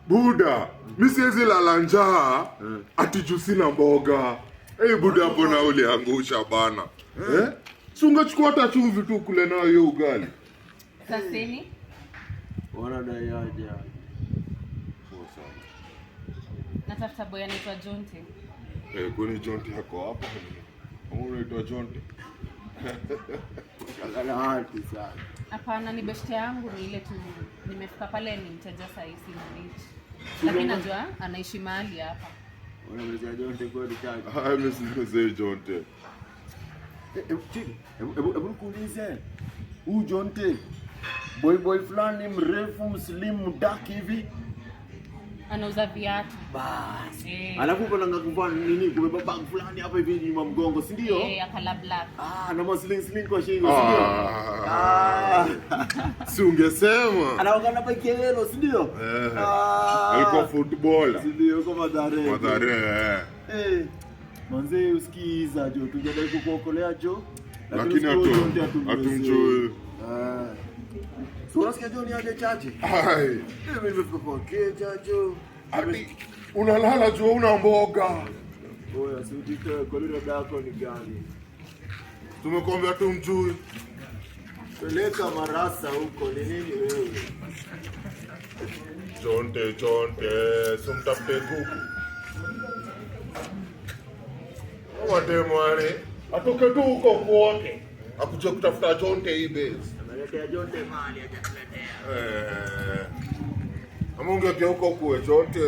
Buda, mi siwezi lala njaa ati juu sina mboga. Hey, buda hapo na uliangusha bana. Eh? Si ungechukua hata chumvi tu kule nayo hiyo ugali. Saseni, Wanadai aje? Poa sana. Natafuta boy anaitwa Jonte. Eh, kwani Jonte yako hapa? Ama unaitwa Jonte? Shangana watu sana. Hapana, ni beshte yangu, ni ile tu nimefika pale ni mteja sahi simu. Lakini najua anaishi mahali hapa. Unamletea Jonte kweli chaji? Ah, mimi si mzee Jonte. Chini, hebu nikuulize. Huyu Jonte boy boy fulani mrefu mslim mdaki hivi. Anauza viatu. Bas. Eh. Alafu kuna ngakuvaa nini kubeba bag fulani hapa hivi nyuma mgongo, si ndio? Eh, ya color black. Ah, na masling sling kwa shingo, si ndio? Ah. Ah. Si ungesema. Anaongana bike ya yellow, si ndio? Eh. Ah. Alikuwa footballer. Si ndio, yuko Mathare. Mathare. Eh. Eh. Manze usikiza jo, tungedai kukuokolea jo. Lakini usikie Jonte hatumwezi. hatumjui. Ah. So unasikia jo ni aje chache? Ai. Eh, mimi nimefika kwa keja jo. Hadi unalala juu una mboga. Oya, si utitoe kwa lile dako ni gani? Tumekwambia tumjui. Peleka marasa huko ni nini wewe? Jonte, Jonte, simtafute kuku. Wademwani, atoke tu huko kwake. Akuje kutafuta Jonte hii base. Ameletea Jonte mali hajatuletea. Eh. Ama ungegeuka kuwe Jonte.